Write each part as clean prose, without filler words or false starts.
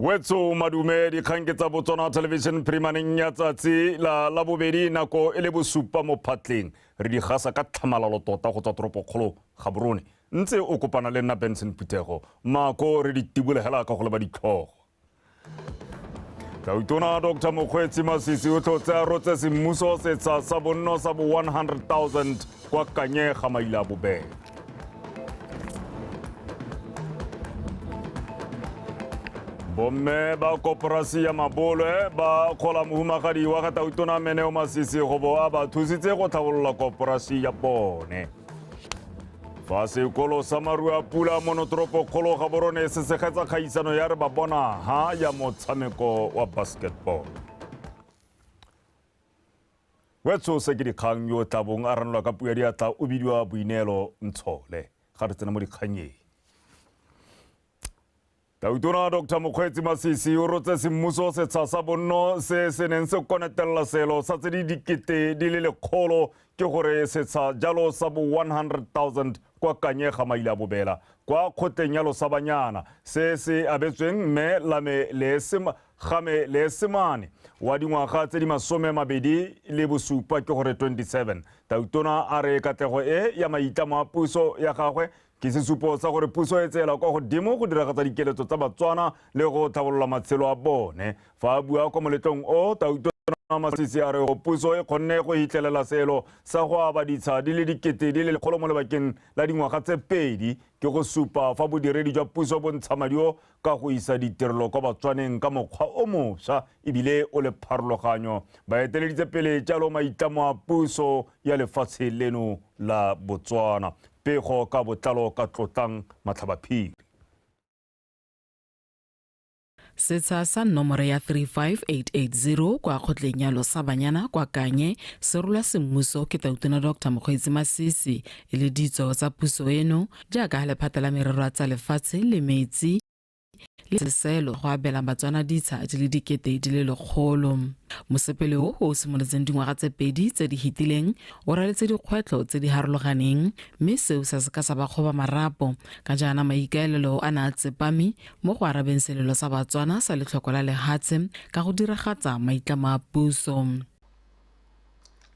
Wetso madume dikgang ke tsa Botswana Television phirimaneng ya tsatsi la Labobedi nako e le bosupa mo phatleng. Re di gasa ka tlhamalalo tota go tswa toropokgolo Gaborone. Ntse o kopana le nna Benson Phuthego. Mako re di tibolegela ka go leba ditlhogo. Tautona Dr. Mokgweetsi Masisi o tlhotse a rotse semmuso setsha sa bonno sa bo 100,000 kwa Kanye ga maila bobele. Bomme ba koporasi ya Mabolwe ba kgola mohumagadi wa ga Tautona Meneo Masisi go bo a ba thusitse go tlhabolola koporasi ya bone. Fa sekolo sa Maruapula mono toropokgolo Gaborone se segetsa kgaisano ya re ba bona ha ya motshameko wa basketball. Wetso se ke dikgang yo tlabong a ranolwa ka puo ya diatla o bidiwa Boineelo Ntshole. Ga re tsena mo dikgannyeng. Tautona Dr. Mokgweetsi Masisi o rotse semmuso setsha sa bonno se se neng se konetelela selo sa tse di dikete di le lekgolo ke gore setsha jalo sa bo 100,000 kwa Kanye ga Maila Bobela kwa kgotleng ya Losabanyana se se abetsweng mme Lame Game Leesemane wa dingwaga tse di 27 ke gore 27. Tautona a re katlego e ya maitlamo a puso ya gagwe ke sesupo sa gore puso e tseela kwa godimo go diragatsa dikeletso tsa Batswana le go tlhabolola matshelo a bone. Fa a bua kwa moletlong o, Tautona Masisi a re go puso e kgonne go hitlhelela seelo sa go aba ditsha di le dikete di le lekgolo mo lebakeng la dingwaga tse pedi ke go supa fa bodiredi jwa puso bo ntsha maduo ka go isa ditirelo kwa Batswaneng ka mokgwa o mosha ebile o le pharologanyo. Ba eteleditse pele jalo maitlamo a puso ya lefatshe leno la Botswana. Pego ka botlalo ka Tlotlang Matlhabaphiri. Setsha sa nomore ya 35880 kwa kgotleng ya Losabanyana kwa Kanye se rolwa semmuso ke Tautona Dr. Mokgweetsi Masisi e le ditso tsa puso eno jaaka lephata la merero ya tsa lefatshe le metsi le seselo go abela Batswana ditsha di le dikete di le lekgolo. Mosepele o o simolotseng dingwaga tse pedi tse di hitileng o raletse dikgwetlho tse di harologaneng mme seo sa seka sa ba kgoba marapo ka jaana maikaelelo a ne a tsepame mo go arabeng selelo sa Batswana sa letlhoko la lehatshe ka go diragatsa maitlamo a puso.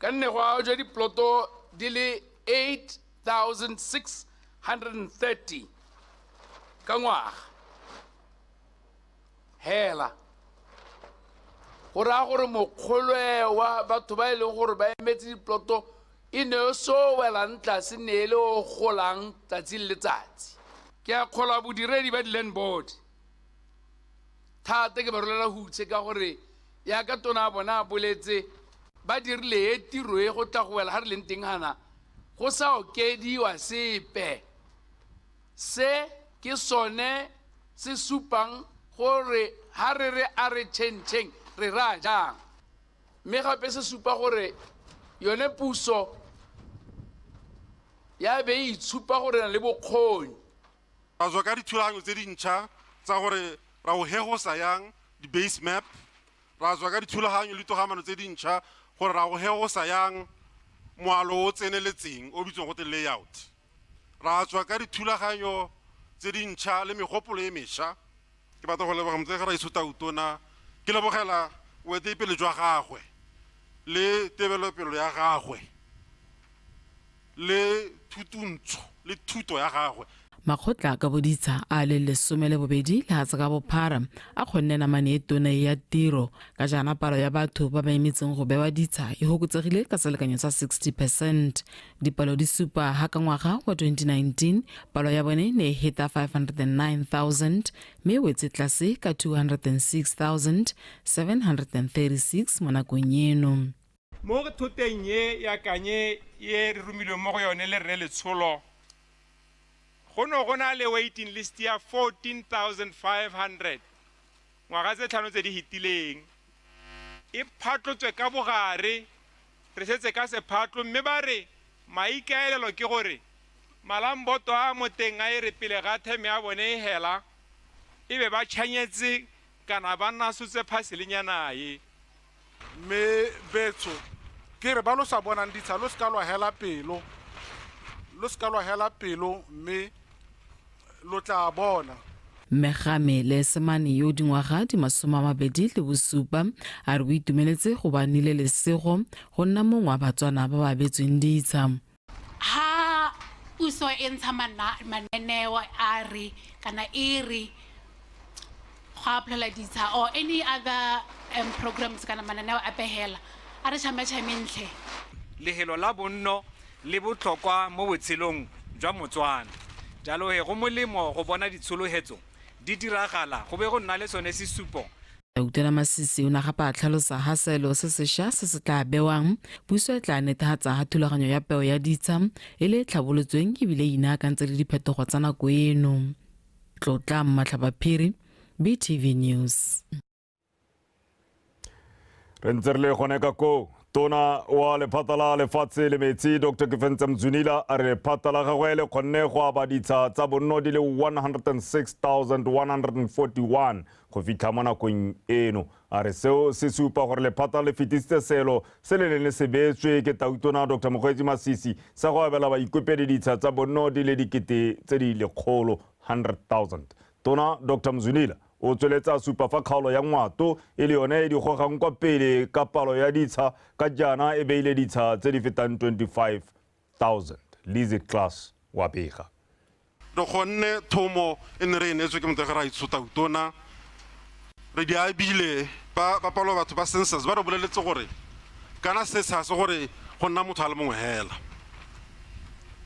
Ka nne go ajwa diploto di le 8630 ka ngwaga hela go raya gore mokgolwe wa batho ba e leng gore ba emetse diploto e ne o so welang tlase ne e le o golang tsatsi le letsatsi. Ke a kgolwa bodiredi ba di-land board thata ke ba rolela hutshe ka gore yaka tona a bona a boletse ba dirile e tiro e go tla go wela ga re leng teng gana go sa okediwa sepe. Se ke sone se supang gore ha re re a re tšhentšheng re raya jang. Mme gape se supa gore yone puso ya be e itshupa gore na le bokgoni. Ra tswa ka dithulaganyo tse dintšha tsa gore ra o hegosa yang di-base map, ra tswa ka dithulaganyo le ditogamano tse dintšha gore ra go hegosa yang moalo o tseneletseng o bitswang gote layout. Ra tswa ka dithulaganyo tse dintšha le megopolo e mešwa. Ke batla go leboga Motseega Raitsho Tautona, ke lebogela boeteledipele jwa gagwe le tebelopelo ya gagwe le thutuntsho le thuto ya gagwe. Makgotla ka boditsha a le 12 lehatshe ka bophara a kgonne namane e tona e ya tiro ka jaana palo ya batho ba ba emetseng go bewa ditsha e hokotsegile ka selekanyo sa 60 percent. Dipalo di supa ha ka ngwaga wa 2019 palo ya bone ne e heta 509,000 mme e wetse tlase ka 206,736 mo nakong eno. Mo thoteng ye ya Kanye ye re romilweng mo go yone le Rre Letsholo, go ne go na le waiting list ya 14,500 ngwaga tse tlhano tse di hitileng. E phatlotswe ka bogare, re setse ka sephatlo mme ba re maikaelelo ke gore malamboto a mo teng a e re pele ga theme ya bone e hela e be ba tšhanyetse kana ba nasotse phaselenyana ye. Mme betsho, ke re ba lo sa bonang ditsha, lo seka lwa hela pelo, lo seka lwa hela pelo, mme lo tla bona. Mme Game Lesemane yo dingwaga di 27 a re o itumeletse go ba nile lesego go nna mongwe wa Batswana ba ba abetsweng ditsha. Ha puso e ntsha mananeo a re kana e re go applyela ditsha or any other programs kana mananeo ape hela, a re tšhametšhamentlhe. Lehelo la bonno le botlhokwa mo botshelong jwa Motswana, jalo he go molemo go bona ditsholohetso di diragala go be go nna le sone sesupo. Tautona Masisi o ne gape a tlhalosa ha seelo se sešwa se se tla bewang, puso e tla netefatsa ha thulaganyo ya peo ya ditsha e le e tlhabolotsweng ebile e inaakantse le diphetogo tsa nako eno. Tlotla Mmatlhabaphiri, BTV News. Re ntse re le gone ka koo, tona wa lephata la lefatshe le metsi Dr Kefentse Mzwinila a re lephata la gagwe le kgonne go aba ditsha tsa bonno di le 106,141 go fitlha mo nakong eno. A re seo se supa gore lephata le fetisitse selo se le neng le se beetswe ke tautona Dr Mokgweetsi Masisi sa go abela baikopedi ditsha tsa bonno di le 100,000 100,000. Tona Dr Mzwinila o tsweletsa a supa fa kgaolo ya Ngwato e le yone e di gogang kwa pele ka palo ya ditsha ka jaana e beile ditsha tse di fetang 25,000. Lizzy Class wa bega. Re gonne thomo e ne re e neetswe ke motho ra itshota utona re di abile ba palo batho ba census ba re boleletse gore kana se sa se gore go nna motho a le mongwe hela,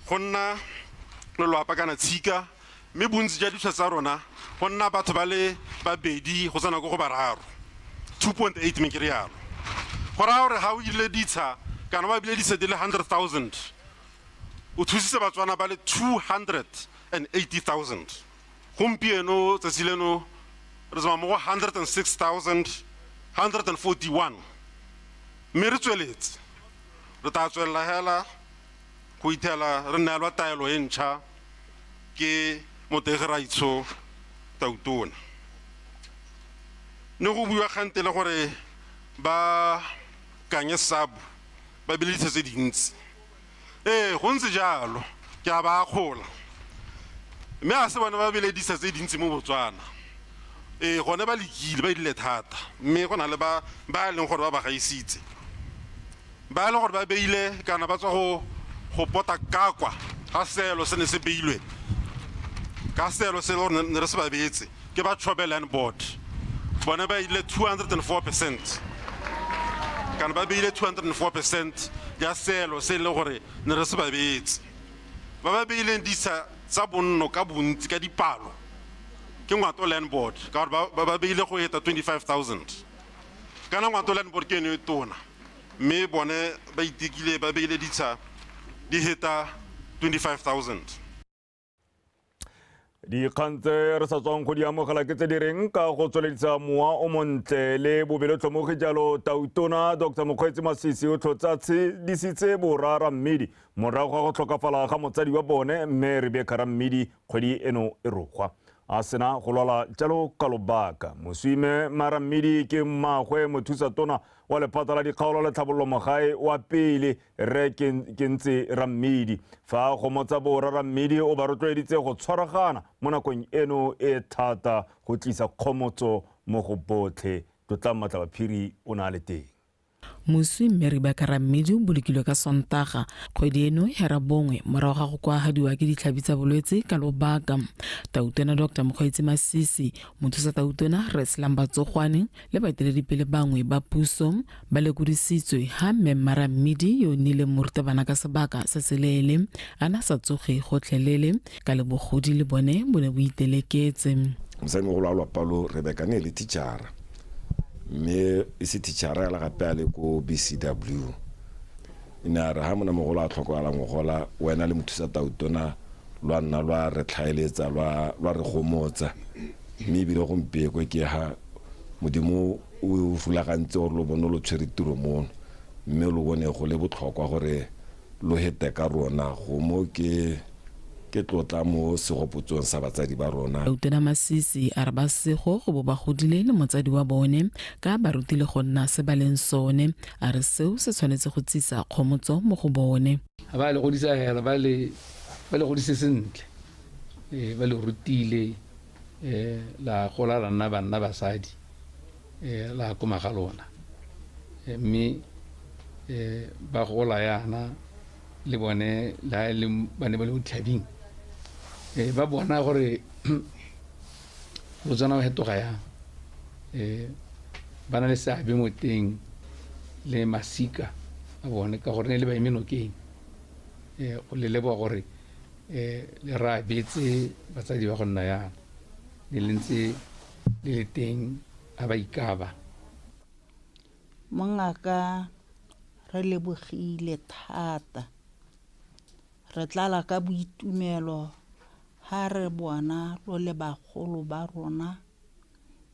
go nna lelwapa kana tshika, mme bontsi jwa ditsha tsa rona go nna batho ba le babedi go tsena ko go bararo, 2.8 mme ke rialo. Go raya gore ga o ile ditsha kana ba bile ditsha di le 100,000, o thusitse Batswana ba le 280,000. Gompieno tsatsi leno re tsamaya mo go 106,141, mme re tsweletse, re tla tswelela hela go ithela re neelwa taelo e ntšha ke motegi raitsho tautona. Ne go buiwa kgante le gore ba Kanye Sub ba bile ditsha tse dintsi. Ee, go ntse jalo, ke a ba akgola, mme a se bone ba bile ditsha tse dintsi mo Botswana. Ee, gone ba lekile, ba ile thata, mme go na le ba e leng gore ba ba gaisitse, ba e leng gore ba beile kana ba tswa go pota ka kwa ga seelo se ne se beilwe ka seelo se le ne re se ba beetse ke ba Chobe Land Board. Bone ba ile 204%, kana ba beile 204% ya seelo se e leng gore ne re se ba beetse. Ba ba beileng ditsha tsa bonno ka bontsi ka dipalo ke Ngwato Land Board, ka gore ba beile go eta 25,000. Kana Ngwato Land Board ke ene e tona, mme bone ba itekile ba beile ditsha di heta 25,000. Dikgang tse re sa tswang go di amogela ke tse di reng ka go tsweledisa mowa o montle le bobelotlhomogi jalo, tautona Dr Mokgweetsi Masisi o tlhotsa tshedisitse borra Rammidi morago ga go tlhokafala ga motsadi wa bone mme Rebecca Rammidi kgwedi eno e rogwa. A sena go lwala jalo ka lobaka. Moswi Marammidi ke mmagwe mothusa tona wa lephata la dikgaolo le tlhabololo mogae wa pele re Kentse Rammidi. Fa go motsa borra Rammidi o ba rotloeditse go tshwaragana mo nakong eno e thata go tlisa kgomotso mo go botlhe. Tlotla Matlhabaphiri o na le teng. Moswi mme Rebecca Rammidi o bolokilwe ka Sontaga kgwedi eno ya 9 morago ga go koagadiwa ke ditlhabi tsa bolwetse ka lobaka. Tautona Dr Mokgweetsi Masisi, mothusa tautona Rre Slumber Tsogwane le baeteledipele bangwe ba puso ba lekodisitswe ha mme Marammidi yo nnileng morutabana ka sebaka se seleele a na sa tsoge gotlhelele ka lebogodi le bone bo ne bo iteleketse. Mosadimogolo wa lwapa lo Rebecca ne le teachera, mme e se teachera la gape a le ko BCW. E ne a re ha monamogolo a tlhokagala ngogola, wena le mothusa tautona lwa nna lwa re tlhaeletsa, lwa re gomotsa, mme ebile gompieko ke ha Modimo o rulagantse gore lo bone lo tshwere tiro mono, mme lo bone go le botlhokwa gore lo hete ka rona go mo ke tlotla mo segopotsong sa batsadi ba rona. Tautona Masisi a re ba sego go bo ba godile le motsadi wa bone ka ba rutile go nna se ba leng sone, a re seo se tshwanetse go tsisa kgomotso mo go bone. Ba le godisa hela, ba le godise sentle, ba le rutile, um la gola la nna banna basadi um la koma ga lona mme um ba gola yana le bone la e le ba ne ba le mo ditlhabing um ba bona gore Botswana ba fetoga yang um ba na le seabe mo teng le masika a bone ka gore ne le ba eme nokeng um go le leboga gore um le re abetse batsadi ba go nna yana ne le ntse le le teng a ba ikaba. Mongaka re lebogile thata. Re tlala ka boitumelo ha re bona lo le bagolo ba rona,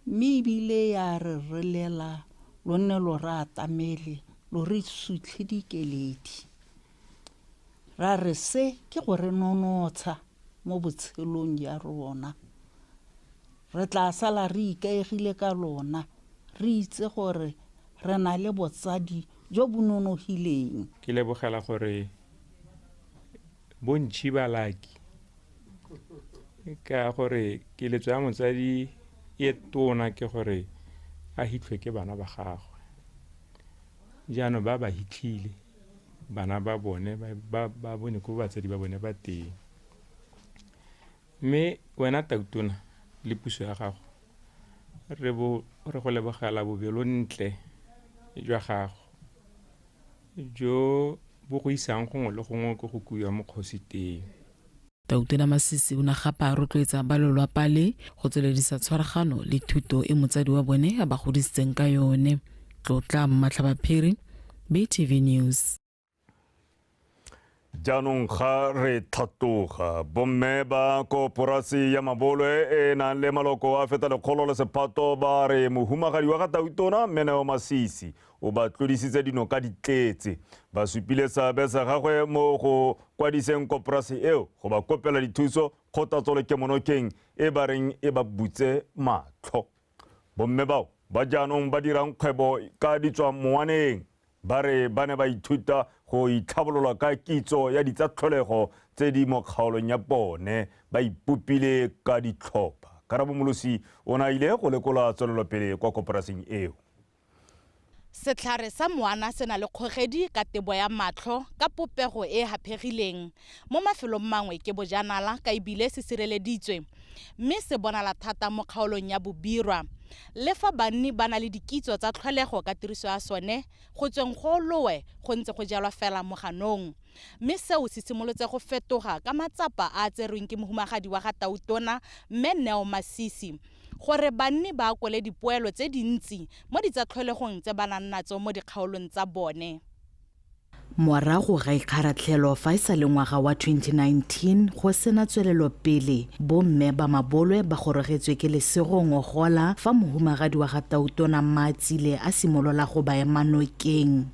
mme ebile ya re re lela lo nne lo re atamele lo re sutlhe dikeledi. Ra re se ke go re nonotsha mo botshelong jwa rona. Re tla sala re ikaegile ka lona, re itse gore re na le botsadi jo bo nonogileng. Ke lebogela gore bontšhi ba laki ka gore keletso ya motsadi e tona ke gore a hitlhwe ke bana ba gagwe. Jaanong ba ba hitlhile bana ba bone ba bone ko batsadi ba bone ba teng. Mme wena Tautona le puso ya gago re go lebogela bobelontle jwa gago jo bo go isang gongwe le gongwe ko go kuiwa mokgosi teng. Tautona Masisi o ne gape a rotloetsa ba lelwapa le go tsweledisa tshwaragano le thuto e motsadi wa bone a ba godisitseng ka yone. Tlotla Mmatlhabaphiri, BTV News. Jaanong ga re tlhatloga, bomme ba koporasi ya Mabolwe e e nang le maloko a feta 100 le sephato ba re mohumagadi wa ga Tautona Mme Neo Masisi o ba tlodisitse dinoka di tletse. Ba supile seabe sa gagwe mo go kwadiseng koporasi eo go ba kopela dithuso, kgothatso le kemonokeng e ba reng e ba butse matlho. Bomme bao ba jaanong ba dirang kgwebo ka ditswamowaneng ba re ba ne ba ithuta go itlhabolola ka kitso ya ditsa tlholego tse di mo kgaolong ya bone, ba ipopile ka ditlhopha. Karabo Molosi o ne a ile go lekola tswelelopele kwa koporasing eo. Setlhare sa moana se na le kgogedi ka tebo ya matlho ka popego e e haphegileng. Mo mafelong mangwe ke bojanala ka ebile se sireleditswe, mme se bonala thata mo kgaolong ya Bobirwa. Le fa banni ba na le dikitso tsa tlholego ka tiriso ya sone, go tsweng go lowe go ntse go jalwa fela mo ganong. Mme seo se simolotse go fetoga ka matsapa a a tserweng ke mohumagadi wa ga Tautona Mme Neo Masisi gore banni ba akole dipoelo tse dintsi mo ditsatlholegong tse ba nang natso mo dikgaolong tsa bone. Morago ga ikgaratlhelo fa e sa le ngwaga wa 2019 go sena tswelelopele, bomme ba Mabolwe ba gorogetswe ke lesego ngogola fa mohumagadi wa ga Tautona Mmatsile a simolola go ba ema nokeng.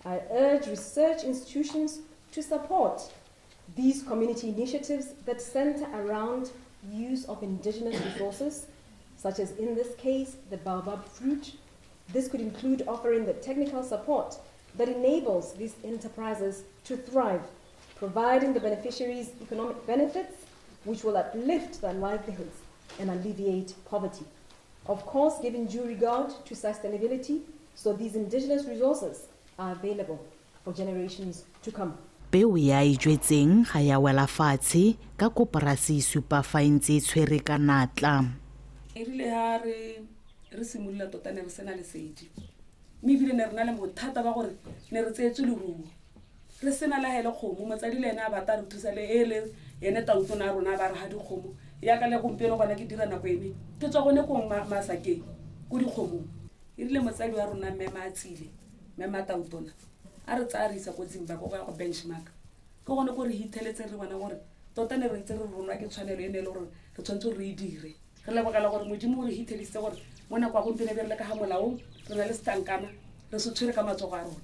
I urge research institutions to support these community initiatives that center around use of indigenous resources, such as in this case, the baobab fruit. This could include offering the technical support that enables these enterprises to thrive, providing the beneficiaries economic benefits which will uplift their livelihoods and alleviate poverty. Of course, giving due regard to sustainability, so these indigenous resources are available for generations to come. Peo ya e jwetseng ga ya wela fatshe ka koporasi e supa fa e ntse e tshwere ka natla. E rile ha re re simolola tota ne re sena lesedi, mme ebile ne re na le bothata ba gore ne re tseetswe leruo, re sena le ha e le kgomo. Motsadi le ene a batla re thusa le e le ene tautona a rona a ba re ha dikgomo. Yaka le gompieno gona ke dira nako ene ke tswa gone ko masakeng ko dikgomong. E rile motsadi wa rona mme Matsile, mme Matautona a re tsaya re isa ko Zimbabwe go ya go benchmark, ke gone ko re hitheletse re bona gore tota ne re ntse re ronwa ke tshwanelo e ne e le gore re tshwanetse re e dire. Re lebogela gore Modimo o re hithelisitse gore mo nako ya gompieno be re le ka ga molaong, re na le setankana, re se tshwere ka matsogo a rona,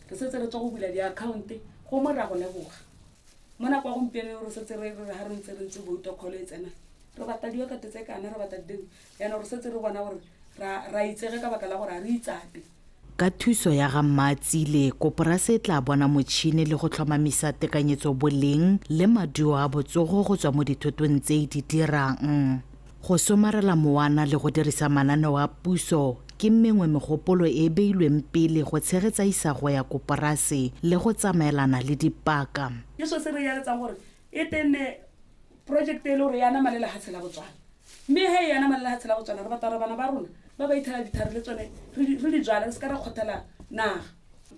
re setse re tswa go bula di-account go mo re a go leboga. Mo nako ya gompieno re setse re re ha re ntse re ntse vote call e tsena, re batla diokate tse kana, re batla jaanong re setse re bona gore ra itsege ka baka la gore a re itsape. Ka thuso ya ga Mmatsile, koporase e tla bona motšhini le go tlhomamisa tekanyetso boleng le maduo a botsogo go tswa mo dithotong tse e di dirang. Go somarela mowana le go dirisa mananeo a puso ke mengwe megopolo e e beilweng pele go tshegetsa isago ya koporase le go tsamaelana le dipaka. Ke so se re yaletsang gore e tenne project e le gore ya nama le lehatshe la Botswana. Mme he ya nama le lehatshe la Botswana, re batla gore bana ba rona ba ba ithela dithare le tsone re di jwale, re se ka ra kgothela naga.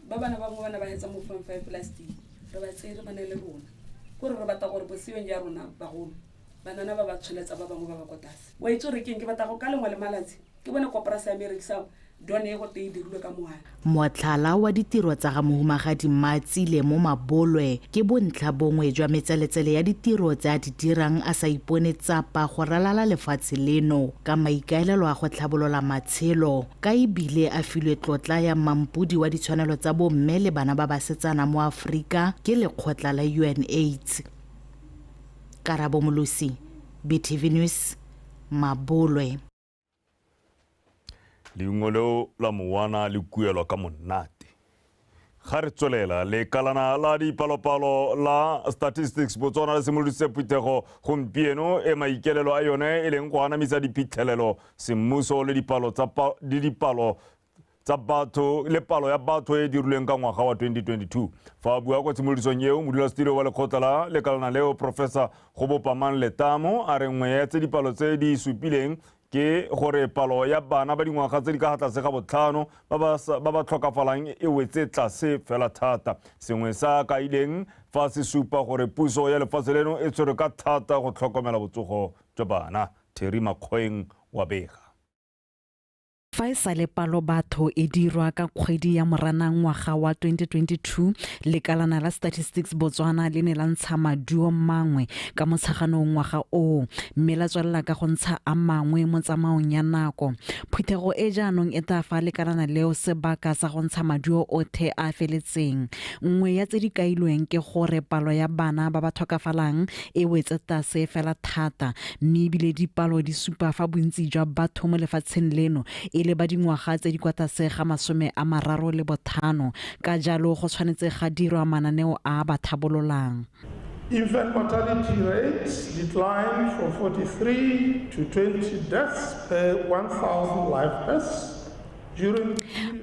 Ba bana ba bangwe ba ne ba hetsa mo form 5 last year, re ba tsere ba ne le rona. Kore re batla gore boseyong ja rona bagolo banana ba ba tsholetsa ba bangwe ba ba kwa tlase. Wa itse gore keng, ke batla go ka lengwe le malatsi ke bone koporase ya me e rekisa done e go te e dirilwe ka mohala. Motlhala wa ditiro tsa ga mohumagadi Mmatsile mo Mabolwe ke bontlha bongwe jwa metseletsele ya ditiro tse a di dirang a sa ipone tsapa go ralala lefatshe leno ka maikaelelo a go tlhabolola matshelo, ka e bile a filwe tlotla ya mampodi wa ditshwanelo tsa bomme le bana ba basetsana mo Aforika ke lekgotla la UNAIDS. Karabo Molosi, BTV News, Mabolwe. Leungo leo la mowana le kuelwa ka monate. Ga re tswelela, lekalana la dipalopalo la Statistics Botswana le simolodisitse phuthego gompieno e maikelelo a yone e leng go anamisa diphitlhelelo semmuso le dipalo tsa batho le palo ya batho e dirilweng ka ngwaga wa 2022. Fa a bua kwa tshimolodisong eo, modulasetilo wa lekgotla la lekalana leo, Professor Gobopamang Letamo, a re nngwe ya tse dipalo tse di supileng ke gore palo ya bana ba dingwaga tse di ka tlase ga botlhano ba ba tlhokafalang e wetse tlase fela thata. Sengwe sa kaileng fa se supa gore puso ya lefatshe leno e tshwerwe ka thata go tlhokomela botsogo jwa bana. Terry Makgoeng wa bega. Fa e sale palo batho e dirwa ka kgwedi ya Moranang ngwaga wa 2022, lekalana la Statistics Botswana le ne la ntsha maduo mangwe ka motsheganong ngwaga oo, mme la tswelela ka go ntsha a mangwe mo tsamaong ya nako. Phuthego e jaanong e tla fa lekalana leo sebaka sa go ntsha maduo otlhe a feletseng. Nngwe ya tse di kailweng ke gore palo ya bana ba ba tlhokafalang e wetse tlase fela thata, mme ebile dipalo di supa fa bontsi jwa batho mo lefatsheng leno e le ba dingwaga tse di kwa tlase ga 35, ka jalo go tshwanetse ga dirwa mananeo a ba tlhabololang. Infant mortality rates declined from 43 to 20 deaths per 1,000 live births.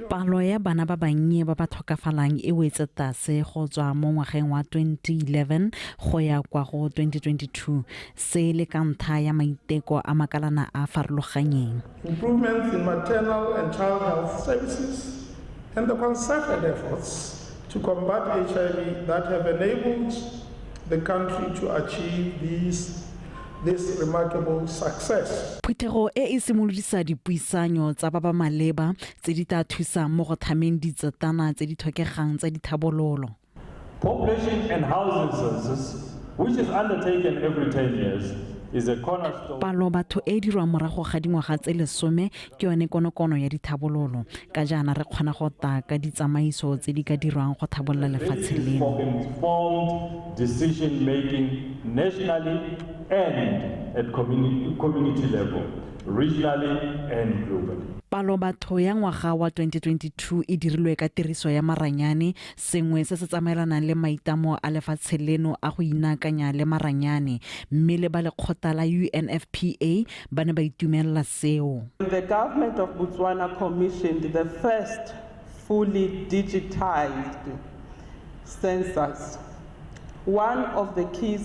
Palo ya bana ba bannye ba ba tlhokafalang e wetse tlase go tswa mo ngwageng wa 2011 go ya kwa go 2022, se le ka ntlha ya maiteko a makalana a farologanyeng. Improvements in maternal and child health services and the concerted efforts to combat HIV that have enabled the country to achieve this remarkable success. Phuthego e e simolodisa dipuisanyo tsa ba ba maleba tse di tla thusang mo go tlhameng ditsetana tse di tlhokegang tsa dithabololo. Population and housing census, which is undertaken every 10 years, is a cornerstone. Palo batho e dirwang morago ga dingwaga tse 10 ke yone konokono ya dithabololo, ka jaana re kgona go taka ditsamaiso tse di ka dirwang go tlhabolola lefatshe leno. For informed decision making nationally and at community level, regionally and globally. Palo batho ya ngwaga wa 2022 e dirilwe ka tiriso ya maranyane, sengwe se se tsamaelanang le maitamo a lefatshe leno a go inaakanya le maranyane, mme le ba lekgotla la UNFPA ba ne ba itumelela seo. The government of Botswana commissioned the first fully digitized census. One of the key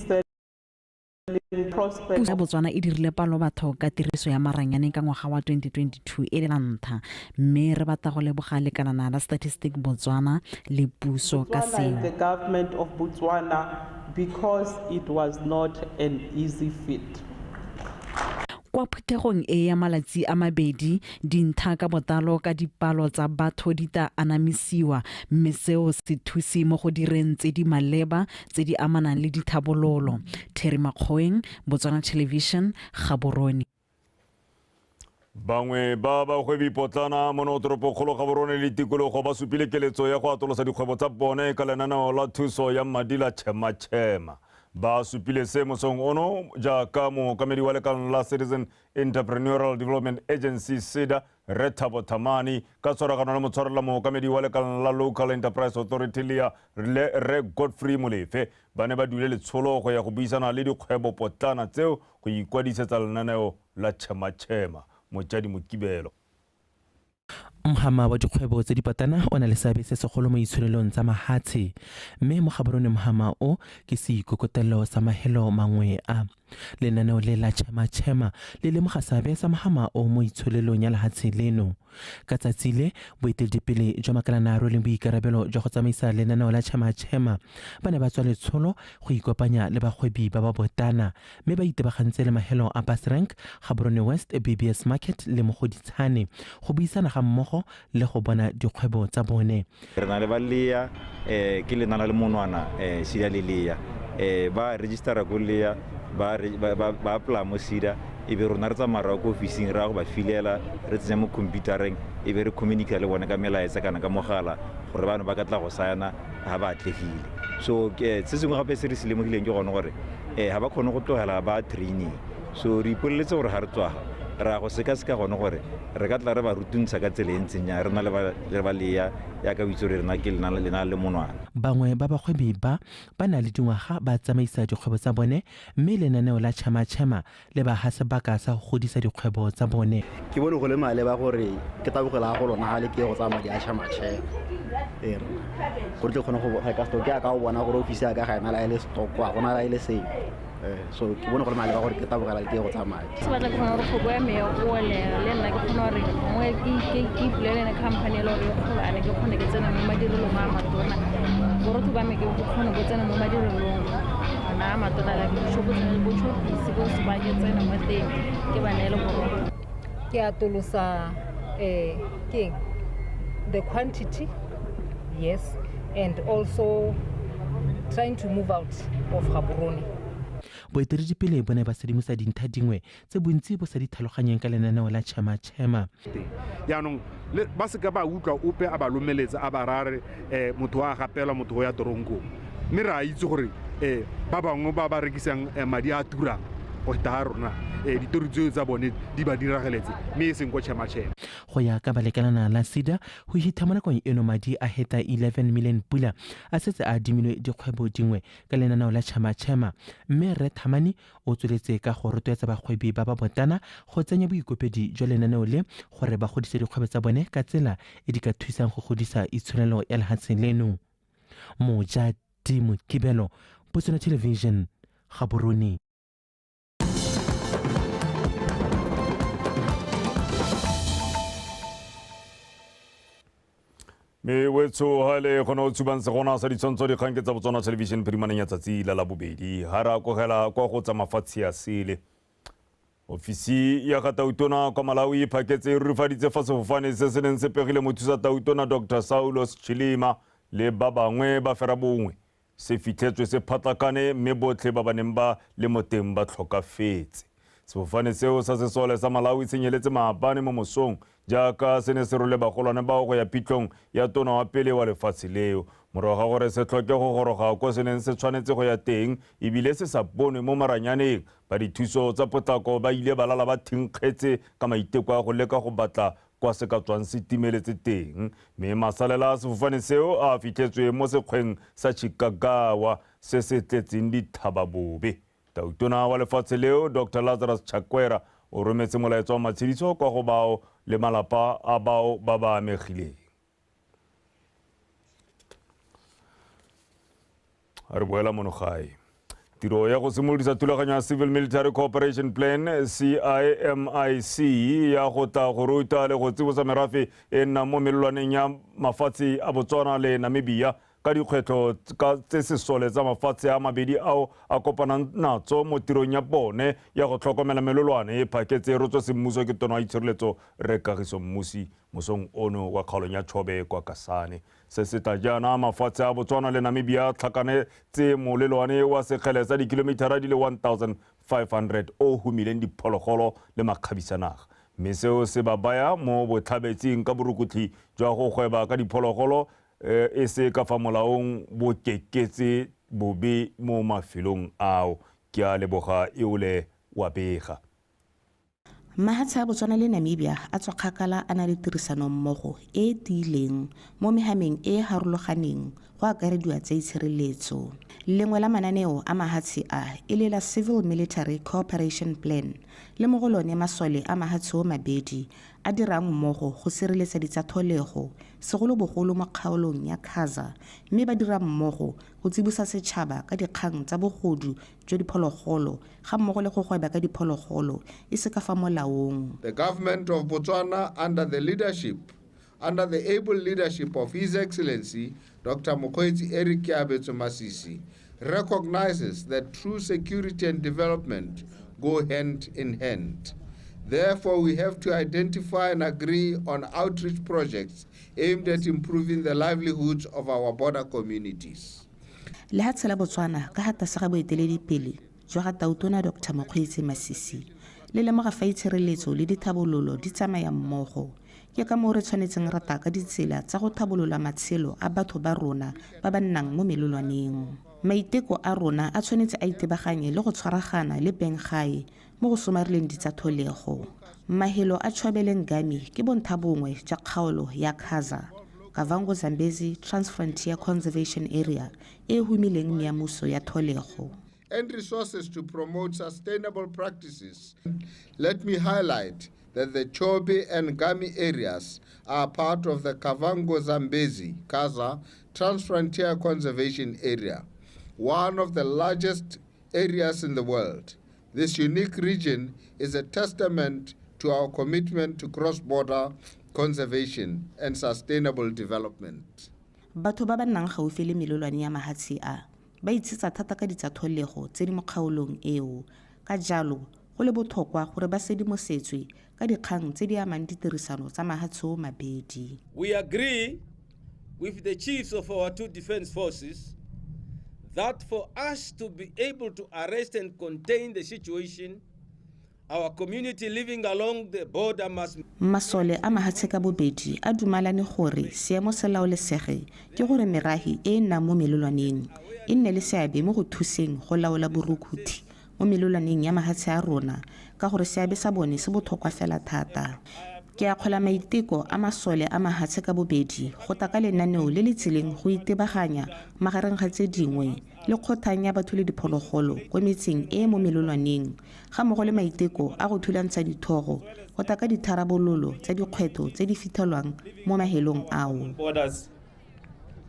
Puso ya Botswana e dirile palo batho ka tiriso ya maranyane ka ngwaga wa 2022 e le la ntlha, mme re batla go leboga lekalana la Statistics Botswana le puso ka seo. The government of Botswana, because it was not an easy feat. Kwa phuthegong e ya malatsi a mabedi, dintlha ka botlalo ka dipalo tsa batho di tla anamisiwa, mme seo se thuse mo go direng tse di maleba tse di amanang le dithabololo. Terry Makgoeng, Botswana Television, Gaborone. Bangwe ba bagwebi potlana mono toropokgolo Gaborone le tikologo ba supile keletso ya go atolosa dikgwebo tsa bone ka lenaneo la thuso ya madi la Chema Chema. Ba supile se mosong ono jaaka mookamedi wa lekala la Citizen Entrepreneurial Development Agency SEDA Rre Thabo Thamane ka tshwaragano le motshwarela mookamedi wa lekala la Local Enterprise Authority LEA Rre Godfrey Molefe ba ne ba dule letsholo go ya go buisana le dikgwebopotlana tseo go ikwadisetsa lenaneo la Chema Chema. Mojadi Mokibelo. Mhama wa dikgwebo tse dipatana o na le seabe se segolo mo itsholelong tsa mahatshe, mme mo Gaborone mhama o ke seikokotelo sa mahelo mangwe a. Lenaneo le la Chema Chema le lemoga seabe sa mhama o mo itsholelong ya lehatshe leno. Ka tsatsi le, boeteledipele jwa makalana a rweleng boikarabelo jwa go tsamaisa lenaneo la Chema Chema ba ne ba tswa letsholo go ikopanya le bagwebi ba ba botana, mme ba itebagantse le mahelo a Basrank, Gaborone West, BBS Market le Mogoditshane go buisana ga mmogo le go bona dikgwebo tsa bone. Re na le ba LEA, ke lenana le monwana, SEDA le LEA, ba registera ko LEA, ba apply mo SEDA, e be rona re tsamaya re ya ko ofising re ya go ba filela, re tsenya mo computereng, e be re communicate le bone ka melaetsa kana ka mogala gore bano ba ka tla go saena ha ba atlegile. So se sengwe gape se re se lemogileng ke gone gore ha ba kgone go tlogela ba training. So re ipoleletse gore ha re tswaga re ya go sekaseka gone gore re ka tla re ba rutuntsha ka tsela e ntseng jang, re na le ba LEA yaka o itse gore rena ke lenana le monwana. Bangwe ba bagwebi ba ba na le dingwaga ba tsamaisa dikgwebo tsa bone, mme lenaneo la Chema Chema le ba ha sebaka sa go godisa dikgwebo tsa bone. Ke bone go le maleba gore ke tabogela go lona ga le ke go tsaya madi a Chema Chema, gore ke kgone go reka stock ya ka o bona gore ofisi ya ka ga ena la e le stock, ga gona la e le sengwe. So ke bone gore maleba gore ke tabogela ke go tsaya madi. Se batla ke kgona gore kgwebo ya me ya gole, le nna ke kgona gore mo ke ipulele ne company e le gore e kgolwane, ke kgone ke tsena mo madirelong a matona. Borotho ba me ke kgone go tsena mo madirelong ona a matona, like dishopo tsena le bo Choppies, bo Spar, ke tsena mo teng, ke ba neele borotho. Ke atolosa, ke the quantity, yes, and also trying to move out of Gaborone. Boeteledipele bo ne ba sedimosa dintlha dingwe tse bontsi bo sa di tlhaloganyeng ka lenaneo la Chema Chema. Jaanong ba seka ba utlwa ope a ba lomeletsa a ba rare motho a gapelwa motho go ya toronkong, mme re a itse gore ba bangwe ba ba rekisang madi a turang go feta ga rona, ditori tseo tsa bone di ba dirageletse, mme e seng ko Chema Chema. Go ya ka balekalana la SEDA, go hitha mo nakong eno madi a heta 11 million pula a setse a adimilwe dikgwebo dingwe ka lenaneo la Chema Chema, mme Rre Thamane o tsweletse ka go rotloetsa bagwebi ba ba botana go tsenya boikopedi jwa lenaneo le gore ba godise dikgwebo tsa bone ka tsela e di ka thusang go godisa itsholelo ya lehatshe leno. Mojadi Mokibelo, Botswana Television, Gaborone. Me wetso hale gona o tshubang segona sa ditshwantsho dikgang ke tsa Botswana Television phirimaneng ya tsatsi la Labobedi. Ha re akogela kwa go tsa mafatshe a sele. Ofisi ya ga Tautona kwa Malawi e phaketse e rurifaditse fa sefofane se se neng se pegile mothusa Tautona Dr. Saulos Chilima le ba bangwe ba ferabongwe se fitlhetswe se phatlakane, mme botlhe ba ba neng ba le mo teng ba tlhokafetse. Sefofane seo sa sesole sa Malawi se nyeletse maabane mo mosong jaaka se ne se role bagolwane bao go ya phitlhong ya tona wa pele wa lefatshe leo. Morago ga gore se tlhoke go goroga ko se neng se tshwanetse go ya teng ebile se sa bonwe mo maranyaneng, ba dithuso tsa potlako ba ile ba lala ba thinkgetse ka maiteko a go leka go batla kwa se ka tswang se timeletse teng. Mme masalela a sefofane seo a fitlhetswe mo sekgweng sa Chikagawa se se tletseng dithababobe. Tautona wa lefatshe leo Dr. Lazarus Chakwera o rometse molaetsa wa matshediso kwa go bao le malapa a bao ba ba amegileng. Re boela mono gae. Tiro ya go simolodisa thulaganyo ya Civil Military Cooperation Plan CIMIC ya go tla go ruta le go tsibosa merafe e nnang mo melelwaneng ya mafatshe a Botswana le Namibia ka dikgwetlho tse sesole tsa mafatshe a mabedi ao a kopanang natso mo tirong ya bone ya go tlhokomela melelwane e phaketse e rotswe semmuso ke tona wa itshireletso Rre Kagiso Mmusi mosong ono wa kgaolong ya Chobe kwa Kasane. Se se tla jaana mafatshe a Botswana le Namibia tlhakanetse molelwane wa sekgele sa dikilomitara di le 1500 o humileng diphologolo le makgabisanaga, mme seo se ba baya mo botlhabetsing ka borukutlhi jwa go gweba ka diphologolo e se ka fa molaong bo keketse bobe mo mafelong ao. Ke a leboga eole wa bega. Mahatshe a Botswana le Namibia a tswa kgakala a na le tirisanommogo e e tiileng mo mehameng e e harologaneng go akarediwa tsa itshireletso. Lengwe la mananeo a mahatshe a e le la Civil Military Cooperation Plan, le mo go lone masole a mahatshe o mabedi a dirang mmogo go sireletsa ditsatlholego, segolobogolo mo kgaolong ya Khaza, mme ba dira mmogo go tsibosa setšhaba ka dikgang tsa bogodu jwa diphologolo ga mmogo le go gweba ka diphologolo e se ka fa molaong. The government of Botswana under the able leadership of His Excellency Dr. Mokgweetsi Eric Keabetswe Masisi, recognizes that true security and development go hand in hand. Therefore, we have to identify and agree on outreach projects aimed at improving the livelihoods of our border communities. Lehatshe la Botswana ka ha tlase ga boeteledipele jwa ga Tautona Dr. Mokgweetsi Masisi le lemoga fa itshireletso le dithabololo di tsamaya mmogo. Ke ka moo re tshwanetseng ra taka ditsela tsa go thabolola matshelo a batho ba rona ba ba nnang mo melelwaneng. Maiteko a rona a tshwanetse a itebaganye le go tshwaragana le benggae mo go somareleng ditsatlholego. Mahelo a Chobe le Ngami ke bontlhabongwe jwa kgaolo ya Khaza, Kavango Zambezi Transfrontier Conservation Area e humileng meamuso ya tlholego. And resources to promote sustainable practices. Let me highlight that the Chobe and Ngami areas are part of the Kavango Zambezi Kaza Transfrontier Conservation Area, one of the largest areas in the world. This unique region is a testament to our commitment to cross-border conservation and sustainable development. Batho ba ba nnang gaufi le melelwane ya mahatshe a ba itshetsa thata ka ditsatlholego tse di mo kgaolong eo. Ka jalo, go le botlhokwa gore ba sedimosetswe ka dikgang tse di amang ditirisano tsa mahatshe o mabedi. We agree with the chiefs of our two defense forces that for us to be able to arrest and contain the situation, our community living along the border must... Masole a mahatshe ka bobedi a dumalane gore seemo se laolesege ke gore merahi e e nnang mo melelwaneng e nne le seabe mo go thuseng go laola borukhuthi mo melelwaneng ya mahatshe a rona, ka gore seabe sa bone se botlhokwa fela thata. Ke akgola maiteko a masole a mahatshe ka bobedi go taka lenaneo le le tseleng go itebaganya magareng ga tse dingwe le kgothang ya batho le diphologolo ko metseng e mo melelwaneng, ga mmogo le maiteko a go thulantsha dithogo go taka ditharabololo tsa dikgwetlho tse di fitlhelwang mo mahelong ao. Borders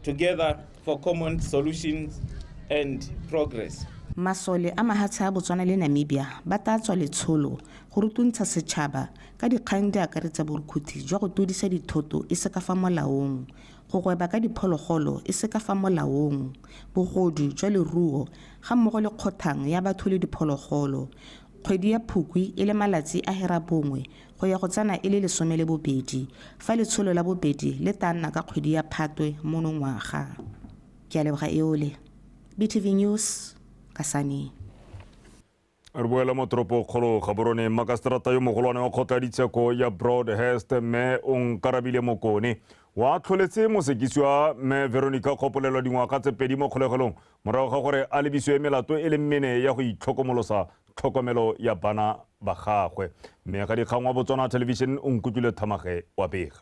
together for common solutions and progress. Masole a mahatshe a Botswana le Namibia ba tla tswa letsholo go rutuntsha setšhaba ka dikgang di akaretsa borukhuthi jwa go todisa dithoto e se ka fa molaong, go gweba ka diphologolo e se ka fa molaong, bogodu jwa leruo ga mmogo le kgothang ya batho le diphologolo. Kgwedi ya Phukwi e le malatsi a 9 go ya go tsena e le 12, fa letsholo la bobedi le tla nna ka kgwedi ya Phatwe monongwaga. Ke a leboga eole. BTV News, Kasane. Re boela mo toropokgolo Gaborone. Makaseterata yo mogolwane wa kgotla ditsheko ya Broadhurst mme Onkarabile Mokone wa tlholetse mosekisiwa mme Veronica Kgopolelwa dingwaga tse 2 mo kgolegelong morago ga gore a lebisiwe melato e le mene ya go itlhokomolosa tlhokomelo ya bana ba gagwe. Mme ga dikgang wa Botswana Television o nkutlwile Thamage wa bega.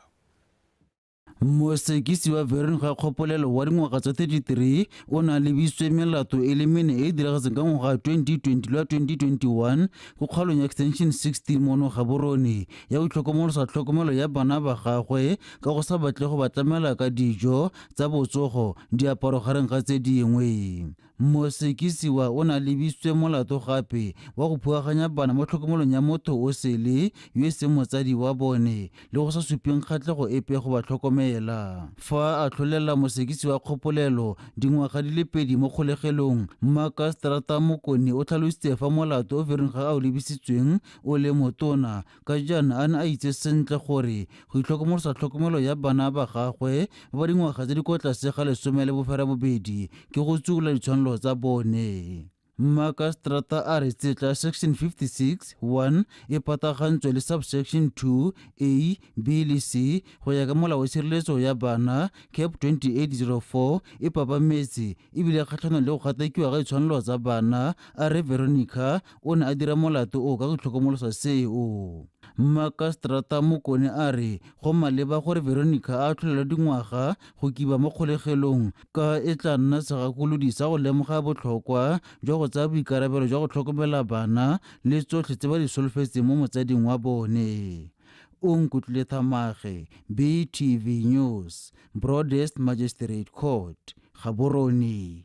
Mosekisi wa Veronica Kgopolelo wa dingwaga tsa 33 o na lebisitswe melato e le mene e e diragetseng ka ngwaga 2020 le 2021 go kgaolong ya Extension 16 mono Gaborone ya go itlhokomolosa tlhokomelo ya bana ba gagwe ka go sa batle go ba tlamela ka dijo tsa botsogo, diaparo gareng ga tse dingwe. Mosekisiwa o na lebisitswe molato gape wa go phuaganya bana mo tlhokomelong ya motho o sele yo e seng motsadi wa bone le go sa supeng kgatlhego epe go ba tlhokomela. Fa a tlholela mosekisiwa Kgopolelo dingwaga di le 2 mo kgolegelong, Makaseterata Mokone o tlhalositse fa molato o Veronica a o lebisitsweng o le motona ka jaana a ne a itse sentle gore go itlhokomolosa tlhokomelo ya bana ba gagwe ba ba dingwaga tse di kwa tlase ga 18 ke go tsuola ditshwanelo tsa bone. Mmakaseterata a re tsetla section 56 1 e patagantswe le subsection 2 A, B le C go ya ka molao wa tshireletso ya bana Cap 2804 e papametse ebile kgatlhanong le go gatakiwa ga ditshwanelo tsa bana. A re Veronica o ne a dira molato o ka go tlhokomolosa seo. Mmakaseterata Mokone a re go maleba gore Veronica a atlholelwe dingwaga go kiba mo kgolegelong ka e tla nna segakolodi sa go lemoga botlhokwa jwa go tsaya boikarabelo jwa go tlhokomela bana le tsotlhe tse ba di solofetseng mo motsading wa bone. Onkutlwile Thamage, BTV News, Broadest Magistrate Court, Gaborone.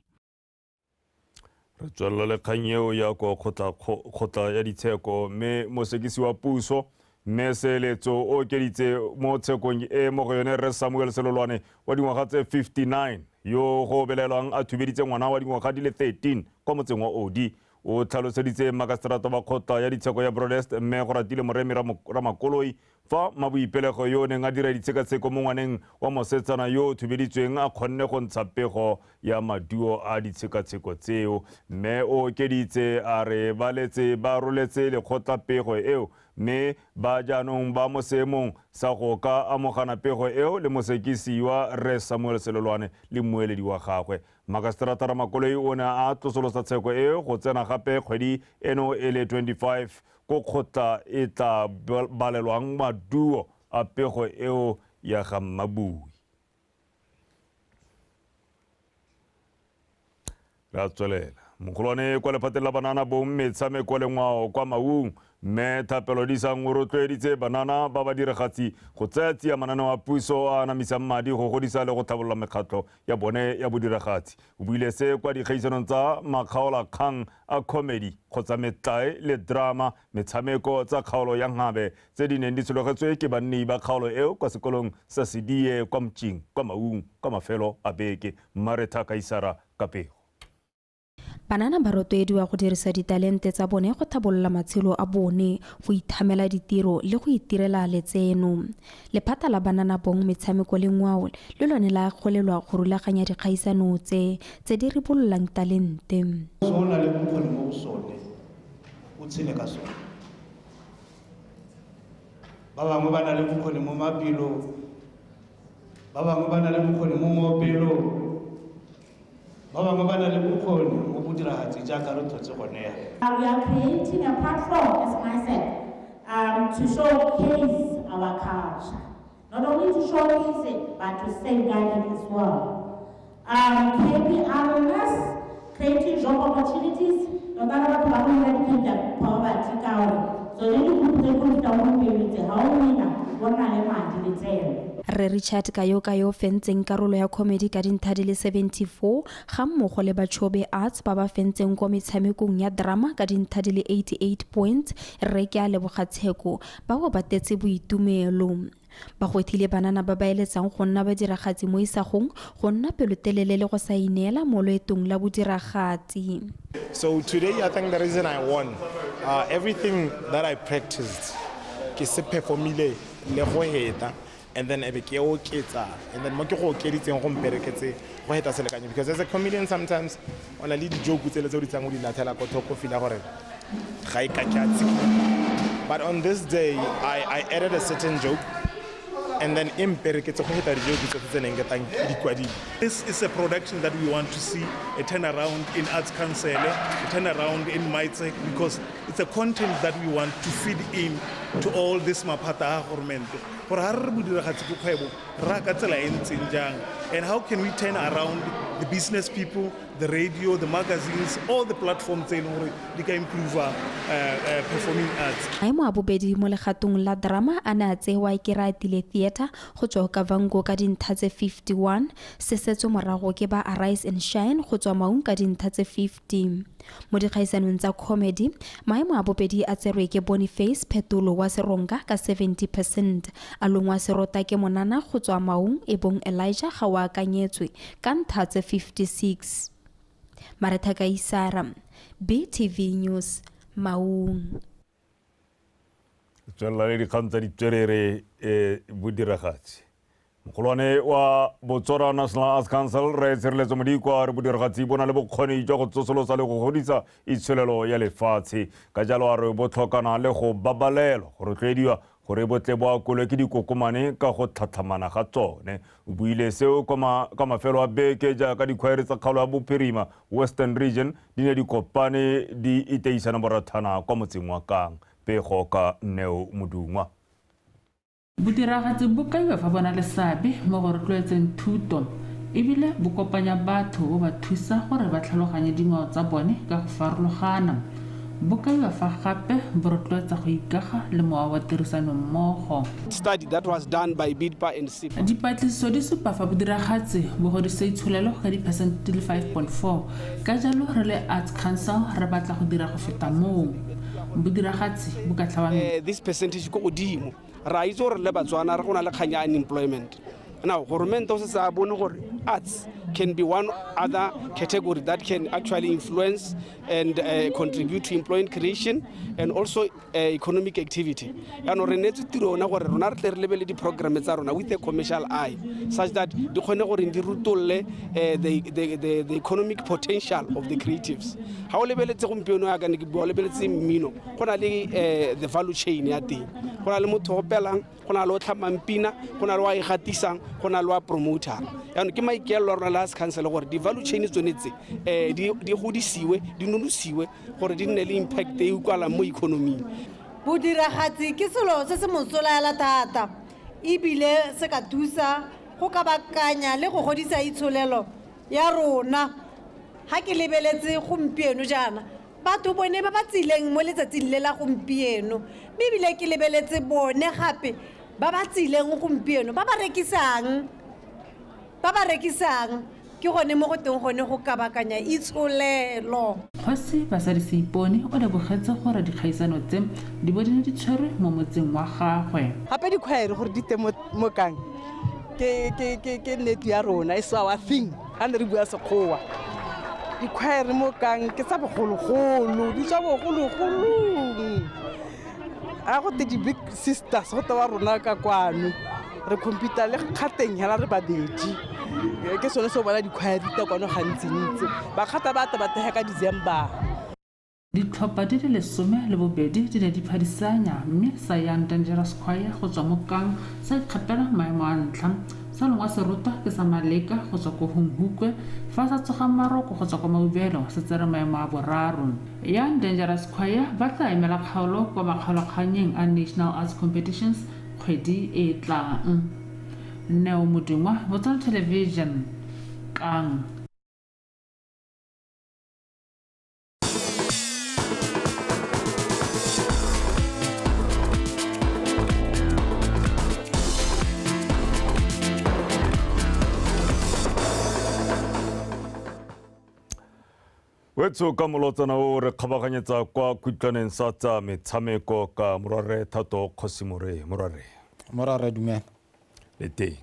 Re tswelela le kgang eo ya ko kgotla ya ditsheko, mme mosekisi wa puso mme Seeletso o okeditse mo tshekong e mo go yone Rre Samuel Selolwane wa dingwaga tse 59 yo go belelwang a thubeditse ngwana wa dingwaga di le 13 kwa motseng wa Odi. O tlhaloseditse makaseterata wa kgotla ya ditsheko ya Broadest mme go ratile Moremi Ramakoloi fa maboipelego yo o neng a dira ditshekatsheko mo ngwaneng wa mosetsana yo o thubeditsweng a kgonne go ntsha pego ya maduo a ditshekatsheko tseo. Mme o okeditse a re ba letse ba roletse lekgotla pego eo, mme ba jaanong ba mo seemong sa go ka amogana pego eo le mosekisiwa Rre Samuel Selolwane le mmueledi wa gagwe. Makaseterata Ramakoloi o ne a tlosolosa tsheko eo go tsena gape kgwedi eno e le 25 ko kgotla e tla balelwang maduo a pego eo ya ga Mmabui. Re a tswelela. Mogolwane kwa lephateng la banana bong metshameko le ngwao kwa Maung, mme Thapelo Disang o rotloeditse banana ba badiragatsi go tsaya tsia mananeo a puso a anamisang madi go godisa le go tlhabolola mekgatlho ya bone ya bodiragatsi. O buile se kwa dikgaisanong tsa makgaolakgang a comedy kgotsa metlae le drama metshameko tsa kgaolo ya Nhabe tse di neng di tshologetswe ke banni ba kgaolo eo kwa sekolong sa Sedie kwa Mtšing kwa Maung kwa mafelo a beke. Mmaretha Kaisara ka pego. Banana ba rotloediwa go dirisa ditalente tsa bone go tlhabolola matshelo a bone, go ithamela ditiro le go itirela letseno. Lephata la banana bong metshameko le ngwao le lone la akgolelwa go rulaganya dikgaisano tse di ribololang talente. Se o na le bokgoni mo go sone, o tshele ka sone. Ba bangwe ba na le bokgoni mo maphelong, ba bangwe ba na le bokgoni mo moopelong, ba bangwe ba na le bokgoni mo bodiragatsi jaaka re tlhotse gone ya. We are creating a platform as myself to showcase our culture. Not only to showcase it, but to safeguard it as well. KP awareness, creating job opportunities. Tota re batho ba go eradicate poverty ka gore tsone di-group tse ko di gompieno tse ga o wina o nna le madi letseno. Rre Richard Kayo fentseng karolo ya comedy ka dintlha di le 74 ga mmogo le Bachobe Arts ba ba fentseng kwa metshamekong ya drama ka dintlha di le 88 points. Rre ke a leboga Tsheko ba bo ba tetse boitumelo. Ba gwethile banana ba ba eletsang go nna badiragatsi mo isagong go nna pelotelele le go sa ineela mo loetong la bodiragatsi. So today I think the reason I won, everything that I practiced ke se performile le go heta. And then ebe ke oketsa, and then mo ke go okeditseng go mpereketse go heta selekanyo, because as a comedian sometimes o na le di-joke tsele tse o di tsang o di latlhela ko thoko feel gore ga e ka ke a tshika. But on this day I added a certain joke, and then e mpereketse go heta di-joke tsotlhe tse neng ke tang ke di kwadile. This is a production that we want to see a turnaround in Arts Council, a turnaround in MITSEC, because it's a content that we want to feed in to all this maphata a government. Gore ha re bodiragatsi ke kgwebo, ra ka tsela e ntseng jang, and how can we turn around the business people, the radio, the magazines, all the platforms tse e leng gore di ka improve performing arts. Maemo a bobedi mo legatong la drama a ne a tsewa ke Ratile Theatre go tswa Okavango ka dintlha tse 51, se setswe morago ke ba Arise and Shine go tswa Maung ka dintlha tse 50. Mo dikgaisanong tsa comedy, maemo a bobedi a tserwe ke Boniface Phetolo wa Seronga ka 70%, a longwa Serota ke monana go tswa Maung e bong Elijah ga o akanyetswe ka ntlha tse 56. Maretha Kaisara, BTV News, Maung. Tswelela le dikgang tsa ditswerere bodiragatsi. Mogolwane wa Botswana National Arts Council Rre Tshireletso Modikwa a re bodiragatsi bo na le bokgoni jwa go tsosolosa le go godisa itsholelo ya lefatshe. Ka jalo a re bo tlhokana le go babalelwa go rotloediwa gore bo tle bo akolwe ke dikokomane ka go tlhatlhamana ga tsone. O buile seo ka mafelo a beke jaaka dikhwaere tsa kgaolo ya Bophirima Western Region di ne di kopane di iteisana borathana kwa motseng wa Kang. Pego ka Neo Modungwa. Bodiragatsi bo kaiwa fa bo na le seabe mo go rotloetseng thuto ebile bo kopanya batho bo ba thusa gore ba tlhaloganye dingwao tsa bone ka go farologana. Bo kaiwa fa gape bo rotloetsa go ikaga le mowa wa tirisanommogo. Study that was done by BIDPA and SIPA. Dipatlisiso di supa fa bodiragatsi bo godisa itsholelo ka diphesente di le 5.4. Ka jalo re le Arts Council re batla go dira go feta moo. Bodiragatsi bo ka tlhaba This percentage ko godimo. Ra itse gore le Batswana re go na le kgang ya unemployment. Now, government o setse a bone gore arts can be one other category that can actually influence and contribute to employment creation and also economic activity. Jaanong re neetse tiro yona gore rona re tle re lebelele di-programme tsa rona with a commercial eye, such that di kgone gore di rutolle the economic potential of the creatives. Ha o lebeletse gompieno yaka ne ke bua, o lebeletse mmino, go na le the value chain ya teng. Go na le motho o opelang, go na le o tlhamang pina, go na le wa e gatisang, go na le wa promoter. Jaanong ke maikaelelo a rona le Arts Council gore di-value chain tsone tse di godisiwe, di nonosiwe gore di nne le impact e utlwalang mo economing. Bodiragatsi ke selo se se mosola hela thata ebile se ka thusa go kabakanya le go godisa itsholelo ya rona. Ha ke lebeletse gompieno jaana, batho bone ba ba tsileng mo letsatsing le la gompieno, mme ebile ke lebeletse bone gape ba ba tsileng gompieno ba ba rekisang, ba ba rekisang ke gone mo go teng gone go kabakanya itsholelo. Kgosi Basadi Seipone o lebogetse gore dikgaisano tse di bo di ne di tshwerwe mo motseng wa gagwe. Gape dikhwaere gore di teng mo Kang ke nnete ya rona, e our thing. Ha ne re bua Sekgowa, dikhwaere mo Kang ke tsa bogologolo, di tswa bogologolong. A go te di-big sisters go tewa rona ka kwano, re compete le kgateng hela re babedi. Ke sone se o bona dikhwaere di tla kwano gantsintsi, bakgata ba ta ba tega ka December. Ditlhopha di le 12 di ne di phadisanya, mme sa Young Dangerous Choir go tswa mo Kang sa ikgapela maemo a ntlha, sa longwa serutwa ke sa Maleka go tswa ko Hunhukwe, fa sa tsoga Maroko go tswa kwa Maubelo se tsere maemo a boraro. Young Dangerous Choir ba tla emela kgaolo kwa makgaolakganyeng a National Arts Competitions kgwedi e tlang. Neo Modungwa, Botswana Television, Kang. Wetso ka molotsana o re kgabaganyetsa kwa khutlwaneng sa tsa metshameko ka Morwarre Thato Kgosimore. Morwarre. Morwarre, dumela. Le teng.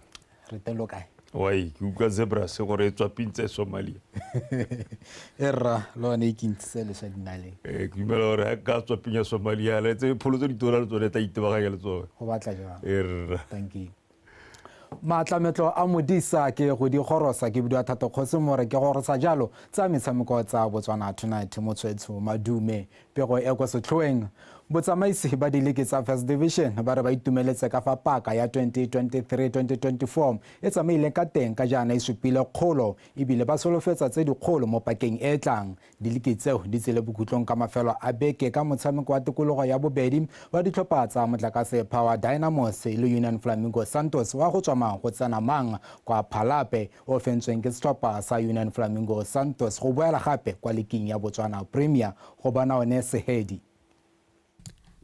Re teng lo kae? Wai, ke utlwa zebra se gore e tswa pintse Somalia. E rra, le one e ke ntshitse leswa dinaleng. Ke dumela gore ha ka tswa pinya Somalia, le tse pholo tse ditona le tsone tla itebaganya le tsone. Go batla jang? E rra. Thank you. Maatlametlo a modisa ke go di gorosa ke bidiwa Thato Kgosimore ke gorosa jalo tsa metshameko tsa Botswana Tonight Motswetsho Madume. Pego e kwa setlhoeng, botsamaisi ba diliki tsa First Division ba re ba itumeletse ka fa paka ya 2023-2024 e tsamaile ka teng ka jaana e supile kgolo ebile ba solofetsa tse dikgolo mo pakeng e tlang. Diliki tseo di tsile bokhutlong ka mafelo a beke ka motshameko wa tikologo ya bobedi wa ditlhopha tsa Motlakase Power Dynamos le Union Flamingo Santos wa go tswa mang go tsena mang kwa Phalape o fentsweng ke setlhopha sa Union Flamingo Santos go boela gape kwa liking ya Botswana Premier go bona one Sehedi.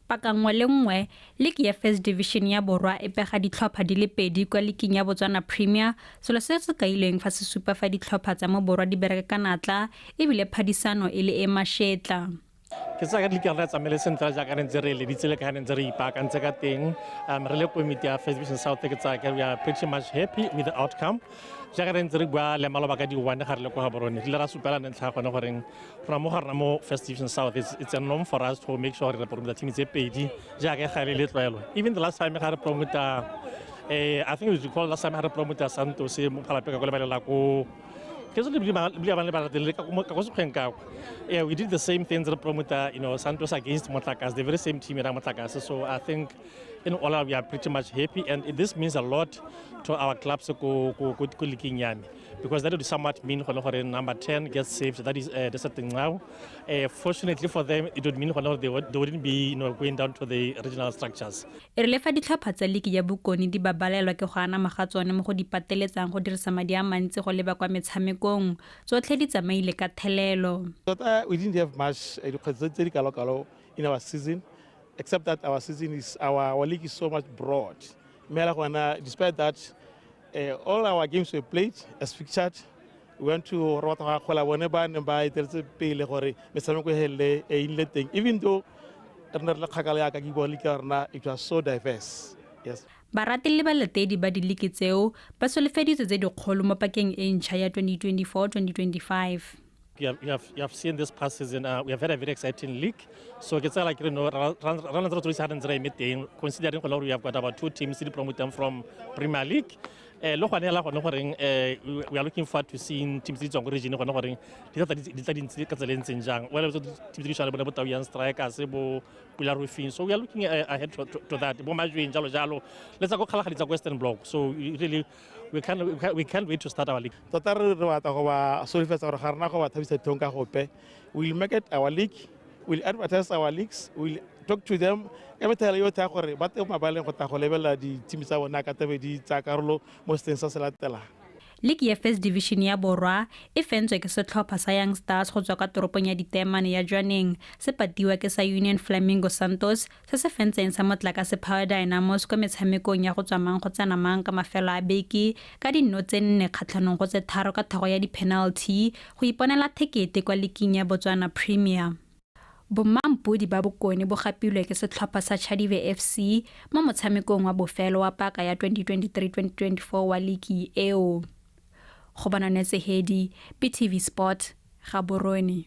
Paka nngwe le nngwe, liki ya First Division ya Borwa e pega ditlhopha di le pedi kwa liking ya Botswana Premier, selo se se kailweng fa se supa fa ditlhopha tsa mo Borwa di bereka ka natla ebile phadisano e le e mašetla. Ke tsaya ka liki ya rona e tsamaile sentle jaaka re ntse re eleditse le ka re ntse re ipaakantse ka teng. Re le komiti ya First Division South ke tsaya ka we are pretty much happy with the outcome. Jaaka re ntse re bua le maloba ka di-one ga re le kwa Gaborone, re ile ra supela ntlha ya gone goreng rona mo ga rona mo First Division South, it's a norm for us to make sure re promota team tse pedi jaaka e gale le tlwaelo. Even the last time ga re promota I think we recall last time ha re promote Santos mo Phalapeka ko lebalela ko ke so le bile ba le ba le ka ko sekgweng ka. Yeah, we did the same things, re promote Santos against Motlakase, the very same team in Motlakase. So I think in all we are pretty much happy, and this means a lot to our clubs ko leaking ya me, because that would somewhat mean gore number 10 gets saved, that is the thing now. Fortunately for them, it would mean gore they wouldn't be going down to the regional structures. E rile fa ditlhopha tsa liki ya bokone di babalelwa ke go anama ga tsone mo go di pateletsang go dirisa madi a mantsi go leba kwa metshamekong, tsotlhe di tsamaile ka thelelo. Tota we didn't have much dikgwetlho tse di kalokalo in our season, except that our season is our league is so much broad. Despite that, all our games were played as fixtured. We went to even though it was so diverse. Yes. Barati le balatedi ba diliki tseo ba solofeditse tse dikgolo mo pakeng e ntšha ya 2024-2025. You have seen this past season, we have had a very exciting league. So it's like, considering we have got about 2 teams to promote them from Premier League. We are looking forward to seeing teams in the region. So we are looking ahead to that. Let's go Western Block. So really, we can't wait to start our league. We'll make it our league, we'll advertise our leagues, we'll talk to them. League ya First Division ya Borwa e fentswe ke setlhopha sa Young Stars go tswa kwa toropong ya Ditemane ya Jwaneng, se patiwa ke sa Union Flamingo Santos se se fentseng sa Motlakase Power Dynamos kwa metshamekong ya go tswa mang go tsena mang ka mafelo a beke ka dinno tse 4 kgatlhanong go tse 3 ka thago ya di-penalty go iponela thekete kwa liking ya Botswana Premier. Bommampodi ba bokone bo gapilwe ke setlhopha sa Chadibe FC mo motshamekong wa bofelo wa paka ya 2023-2024 wa liki eo. Gobanone Sehedi, BTV Sport, Gaborone.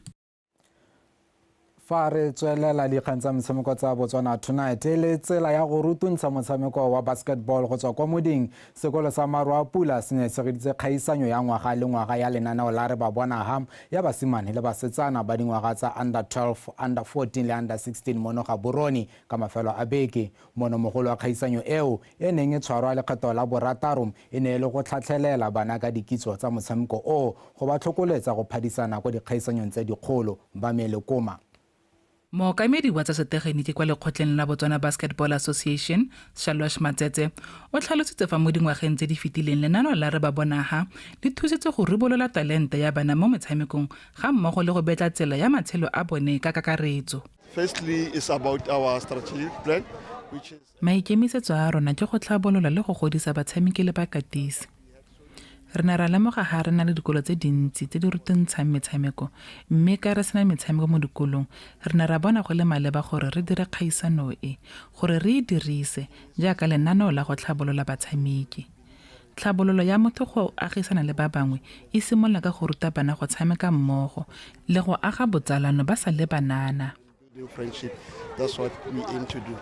Fa re tswelela dikgang tsa metshameko tsa Botswana Tonight le tsela ya go rutuntsha motshameko wa basketball go tswa kwa moding, sekolo sa Maruapula se ne segeditse kgaisanyo ya ngwaga le ngwaga ya lenaneo la Re Ba Bona Ham ya basimane le basetsana ba dingwaga tsa under 12, under 14 le under 16 mono Gaborone ka mafelo a beke. Monomogolo wa kgaisanyo eo e neng e tshwarwa lekgetho la borataro e ne e le go tlhatlhelela bana ka dikitso tsa motshameko o go ba tlhokoletsa go phadisana kwa dikgaisanyong tse dikgolo ba melekoma. Mookamedi wa tsa setegeniki kwa lekgotleng la Botswana Basketball Association, Shalwash Matsetse, o tlhalositse fa mo dingwageng tse di fetileng lenaneo la Re Ba Bona Ha le thusitse go ribolola talente ya bana mo metshamekong ga mmogo le go betla tsela ya matshelo a bone ka kakaretso. Firstly, it's about our strategic plan, which is Maikemisetso a rona ke go tlhabolola le go godisa batshameki le bakatisi. Re ne ra lemoga ha re na le dikolo tse dintsi tse di rutantshang metshameko, mme ka re sena metshameko mo dikolong, re ne ra bona go le maleba gore re dire kgaisano e, gore re e dirise jaaka lenaneo la go tlhabolola batshameki. Tlhabololo ya motho go agisana le ba bangwe e simolola ka go ruta bana go tshameka mmogo le go aga botsalano ba sa le banana. That's what we aim to do.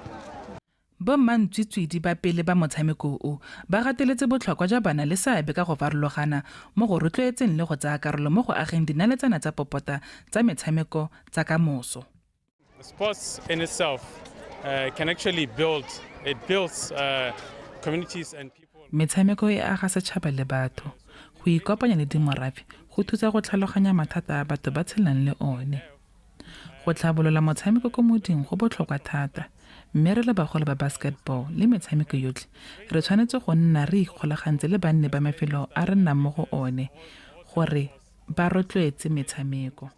Bommantswitswidi ba pele ba motshameko o ba gateletse botlhokwa jwa bana le seabe ka go farologana mo go rotloetseng le go tsaya karolo mo go ageng dinaletsana tsa popota tsa metshameko tsa kamoso. Sports in itself can actually build, it builds communities and people. Metshameko e aga setšhaba le batho. Go ikopanya le dimorafe go thusa go tlhaloganya mathata a batho ba tshelang le one. Go tlhabolola motshameko ko moding go botlhokwa thata. Mme re le bagolo ba basketball le metshameko yotlhe re tshwanetse go nna re ikgolagantse le banne ba mafelo a re nnang mo go one gore ba rotloetse metshameko.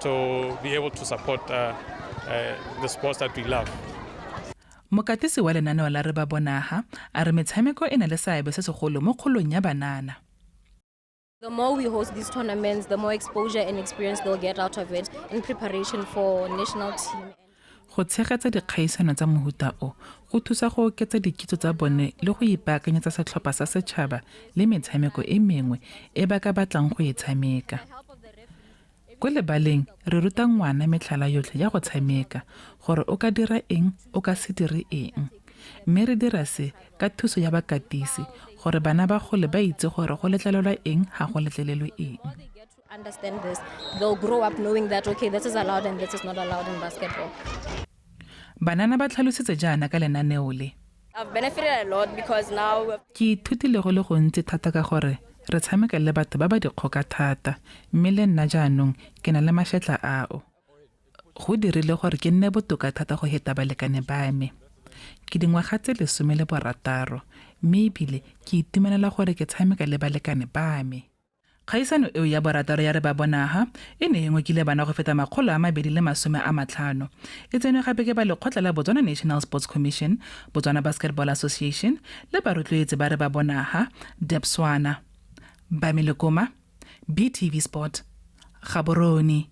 To be able to support the sports that we love. Mokatisi wa lenaneo la Re Ba Bona Ha a re metshameko e na le seabe se segolo mo kgolong ya banana. The more we host these tournaments, the more exposure and experience they'll get out of it in preparation for national team. Go tshegetsa dikgaisano tsa mohuta o go thusa go oketsa dikitso tsa bone le go ipaakanyetsa setlhopha sa setšhaba le metshameko e mengwe e ba ka batlang go e tshameka. Ko lebaleng re ruta ngwana metlhala yotlhe ya go tshameka gore o ka dira eng, o ka se dire eng. Mme re dira se ka thuso ya bakatisi gore bana ba gole ba itse gore go letlelelwa eng ga go letlelelwe eng. Understand this, they'll grow up knowing that, okay, this is allowed and this is not allowed in basketball. Banana ba tlhalositse jaana ka lenaneo le. I've benefited a lot because now Ke ithutile go le gontsi thata ka gore re tshameka le batho ba ba dikgoka thata mme le nna jaanong ke na le mašetla ao. Go dirile gore ke nne botoka thata go heta balekane ba me. Ke dingwaga tse 16 mme ebile ke itumelela gore ke tshameka le balekane ba me. Kgaisano eo ya borataro ya re ba bonaga e ne e ngokile bana go feta 250. E tsenwe gape ke ba lekgotla la Botswana National Sports Commission, Botswana Basketball Association le barotloetsi ba re ba bonaga Debswana. Bamile Koma, BTV Sport, Gaborone.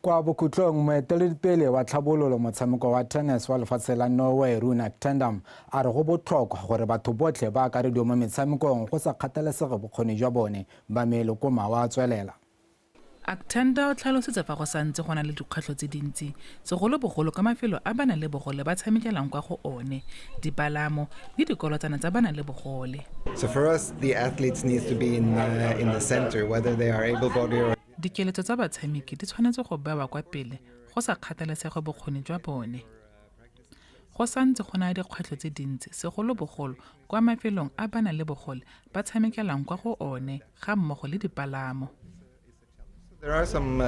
Kwa bokhutlong, moeteledipele wa tlhabololo motshameko wa tennis wa lefatshe la Norway, Rune Tendam, a re go botlhokwa gore batho botlhe ba akarediwe mo metshamekong go sa kgathalesege bokgoni jwa bone. Bamele Koma wa tswelela. Aktenda o tlhalositse fa go santse go na le dikgwetlho tse dintsi, segolobogolo ka mafelo a ba nang le bogole ba tshamekelang kwa go one, dipalamo le dikolotsana tsa ba nang le bogole. So for us, the athletes need to be in the center, whether they are able-bodied or Dikeletso tsa batshameki di tshwanetse go bewa kwa pele go sa kgathalesege bokgoni jwa bone. Go santse go na le dikgwetlho tse dintsi, segolobogolo kwa mafelong a ba nang le bogole ba tshamekelang kwa go one ga mmogo le dipalamo. There are some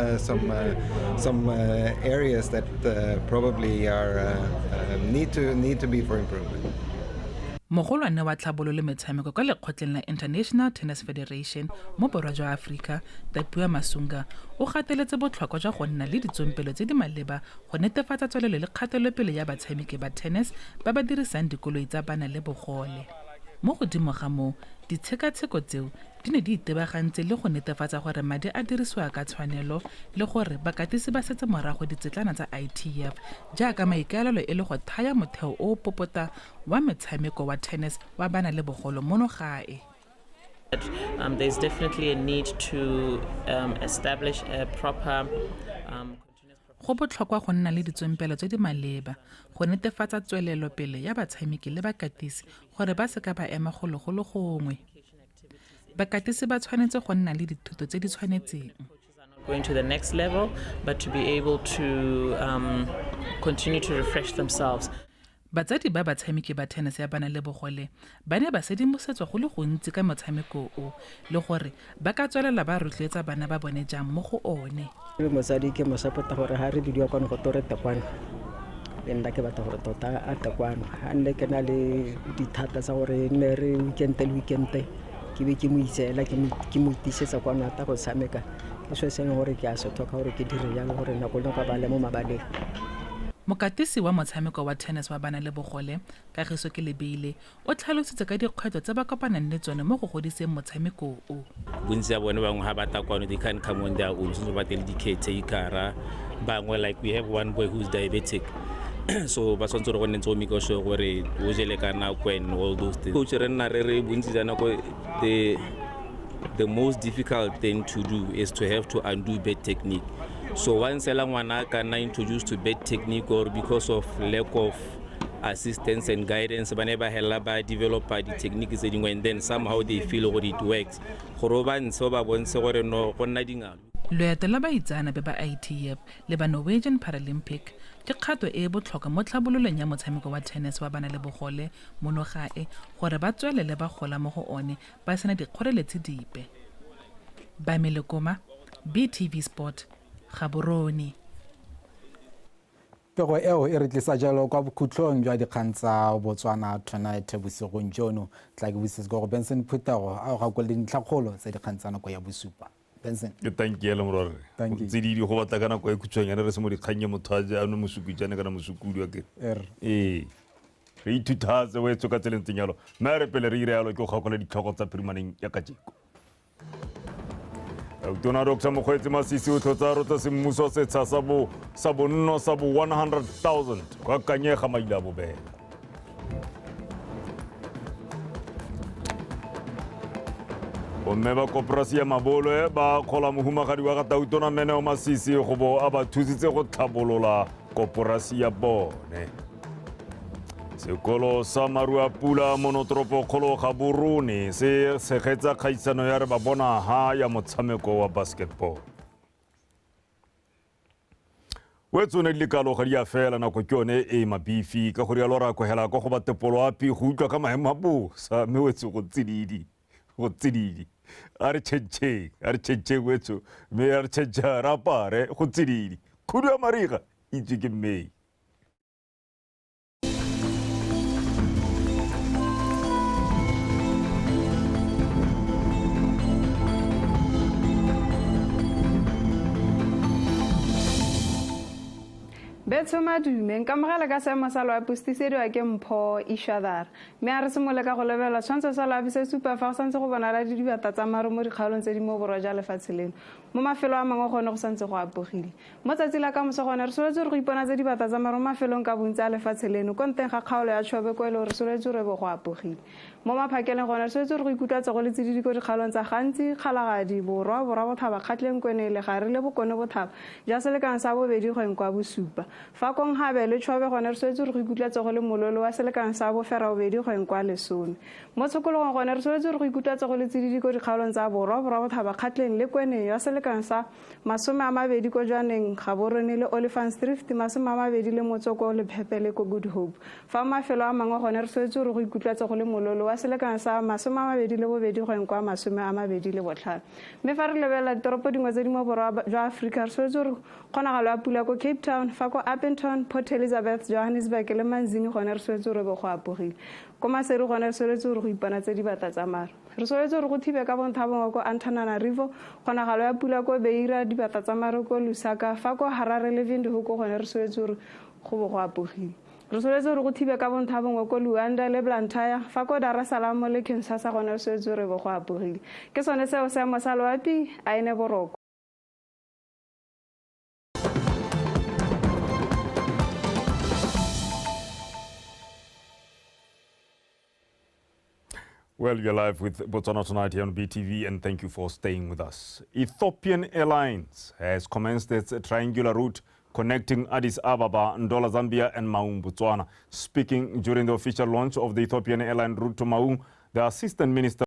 areas that probably are need to be for improvement. Mogolwane wa tlhabolo le metshameko kwa lekgotleng la International Tennis Federation mo borwa jwa Aforika, Tapiwa Masunga, o gateletse botlhokwa jwa go nna le ditsompelo tse di maleba go netefatsa tswelelo le kgatelopele ya batshameki ba tennis ba ba dirisang dikoloi tsa bana le bogole. Mo godimo ga moo, ditshekatsheko tseo di ne di itebagantse le go netefatsa gore madi a dirisiwa ka tshwanelo le gore bakatisi ba setse morago ditsetlana tsa ITF jaaka maikaelelo e le go thaya motheo o o popota wa metshameko wa tennis wa bana le bogolo mono gae. There's definitely a need to establish a proper Go botlhokwa go nna le ditsompelo tse di maleba go netefatsa tswelelopele ya batshameki le bakatisi gore ba seka ba ema golo go le gongwe. Bakatisi ba tshwanetse go nna le dithuto tse di tshwanetseng. Going to the next level, but to be able to continue to refresh themselves. Batsadi ba batshameki ba tennis ya bana le bogole ba ne ba sedimosetswa go le gontsi ka motshameko o le gore ba ka tswelela ba rotloetsa bana ba bone jang mo go one. Le motsadi ke mo support-a gore ha re bidiwa kwano go tore tekwano, le nna ke batla gore tota a tekwano. Ha nne ke na le dithata tsa gore nne re weekend le weekend ke be ke mo itseela, ke mo itisetsa kwano ata go tshameka. Ke seo se leng gore ke a se tlhoka gore ke dire jalo gore nako le nako ba le mo mabaleng. Mokatisi wa motshameko wa tennis wa bana le bogole, Kagiso Kelebeile, o tlhalositse ka dikgwetlho tse ba kopanang le tsone mo go godiseng motshameko o. Bontsi ba bone bangwe ha ba tla kwano, they can't come on their own, so ba tle le di-caretaker-a. Bangwe, like we have one boy who's diabetic, so ba tshwanetse gore go nne ntse o make sure gore o jele ka nako and all those things. Coach re nna re re bontsi jwa nako the most difficult thing to do is to have to undo bad technique. So once ngwana ka nna introduced to bad technique or because of lack of assistance and guidance, ba ne ba hella ba developa di-technique tse dingwe and then somehow they feel gore it works. Gore o ba ntshe o ba bontshe gore no go nna dingalo. Loeto la baitseanape ba ITF le ba Norwegian Paralympic ke kgato e e botlhokwa mo tlhabololong ya motshameko wa tennis wa bana le bogole mono gae gore ba tswelele ba gola mo go one ba sena dikgoreletsi dipe. Bamile Koma, BTV Sport, Gaborone. Pego eo e re tlisa jalo kwa bokhutlong jwa dikgang tsa Botswana Tonight bosigong jono. Tla ke busetse go Benson Phutego a go gakolole dintlhakgolo tsa dikgang tsa nako ya bosupa. Benson. Ke thank you le morwarre. Tse di go batla ka nako e khutshwanyane re se mo dikgang motho a je a no mosukujane kana mosukudi wa ke. Ee. Re ithuthatse o etso ka tseleng tseng yalo. Mme re pele re ire yalo ke go gakola ditlhogo tsa phirimaneng ya kajeko. Tona Dr. Mokgweetsi Masisi o tlhotsa rotsa semmuso setsha sa bonno sa bo 100,000 kwa Kanyega maile a bobela. Bomme ba koporasi ya Mabolwe ba kgola mohumagadi wa ga Tautona Meneo Masisi go bo a ba thusitse go tlhabolola koporasi ya bone. Sekolo sa Maruapula monotoropokgolo Gaborone se tshegetsa kgaisano ya re ba bona ha ya motshameko wa basketball. O tsone di lekalo ga di a fela, nako ke yone e mabifi ka go rialo ra kogela kwa go ba tepoloapi go utlwa ka maemo a bosa, mme wetse go tsididi, go tsididi. A re tšhentšheng, a re tšhentšheng wetso, mme a re tšhentšha re apare go tsididi. Khudu ya mariga itse ke mmei. Betsho madume, nka mogela ka seemo sa loapi se tisediwa ke Mpho Ishadara. Mme a re simolole ka go lebelela tshwantsho sa loapi se supa fa go santse go bonala dibata tsa maru mo dikgaolong tse di mo borwa jwa lefatshe leno. Mo mafelo a mangwe gone go santse go apogile. Mo tsatsi la kamoso gone re soletse gore go iponatse dibata tsa maru mo mafelong ka bontsi a lefatshe leno, ko nteng ga kgaolo ya Chobe ko e le gore re soletse gore bo go apogile. Mo maphakeleng gone re soletse gore go ikutlwatse go le tsididi ko dikgaolong tsa Gantsi, Kgalagadi, Borwa, Borwa Botlhaba, Kgatleng, Kweneng, Legare le Bokone Botlhaba, ja selekano sa bobedi go eng kwa bosupa. Fa kong gabe le Chobe gone re soletse gore go ikutlwatse go le mololo wa selekano sa boferabobedi go eng kwa lesome. Mo tshokologong gone re soletse gore go ikutlwatse go le tsididi ko dikgaolong tsa Borwa, Borwa Botlhaba, Kgatleng le Kweneng ya selekano sa 20 ko Jwaneng, Gaborone le Olifants Drift, 20 le Motsoko le Phepe le ko Good Hope. Fa mafelo a mangwe gone re soletse gore go ikutlwatse go le mololo wa selekano sa 22 go eng kwa 25. Mme fa re lebelela ditoropo dingwe tse di mo borwa jwa Aforika, re soletse gore kgonagalo ya pula ko Cape Town, fa ko Upington, Port Elizabeth, Johannesburg le Manzini gone re soletse gore bo go apogile. Ko Maseru gone re soletse gore go iponatse dibata tsa maru. Re soletse gore go thibe ka bontha bongwe ko Antananarivo, kgonagalo ya pula ko Beira, dibata tsa maru ko Lusaka, fa ko Harare le Windhoek gone re soletse gore go bo go apogile. Re soletse gore go thibe ka bontha bongwe ko Luanda le Blantyre, fa ko Dar es Salaam le Kinshasa gone re soletse gore bo go apogile. Ke sone seo seemo sa loapi, a ene boroko. Well, you're live with Botswana Tonight here on BTV, and thank you for staying with us. Ethiopian Airlines has commenced its triangular route connecting Addis Ababa, Ndola, Zambia, and Maun, Botswana. Speaking during the official launch of the Ethiopian Airlines route to Maun, the Assistant Minister